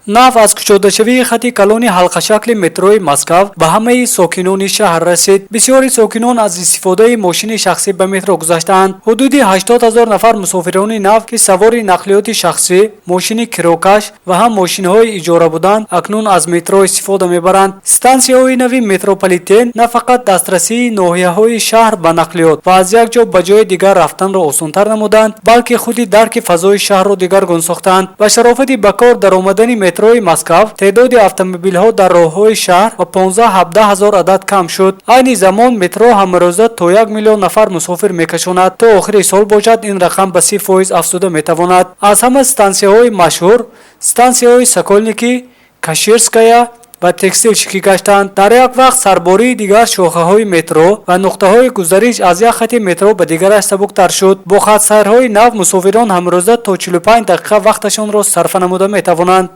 Нав аз кушодашавии хати калони ҳалқашакли метрои Москав ба ҳамаи сокинони шаҳр расид. Бисёри сокинон аз истифодаи мошини шахсӣ ба метро гузаштаанд. Ҳудуди 80 000 нафар мусофирони нав, ки савори нақлиёти шахсӣ, мошини кирокаш ва ҳам мошинҳои иҷора буданд, акнун аз метро истифода мебаранд. Стансияҳои нави метрополитен на фақат дастрасии ноҳияҳои шаҳр ба нақлиёт ва аз як ҷо ба ҷои дигар рафтанро осонтар намуданд, балки худи дарки фазои шаҳрро дигаргун сохтанд. Ба шарофати ба кор даромадани метрои Москав теъдоди автомобилҳо дар роҳҳои шаҳр ба 15-17 ҳазор адад кам шуд. Айни замон метро ҳамарӯза то 1 миллион нафар мусофир мекашонад. То охири сол бошад, ин рақам ба 30% афзуда метавонад. Аз ҳама стансияҳои машҳур стансияҳои Сокольники, Каширская ва Текстильщики гаштанд. Дар як вақт сарбории дигар шохаҳои метро ва нуқтаҳои гузариш аз як хати метро ба дигараш сабуктар шуд. Бо хатсайрҳои нав мусофирон ҳамрӯза то 45 дақиқа вақташонро сарфа намуда метавонанд.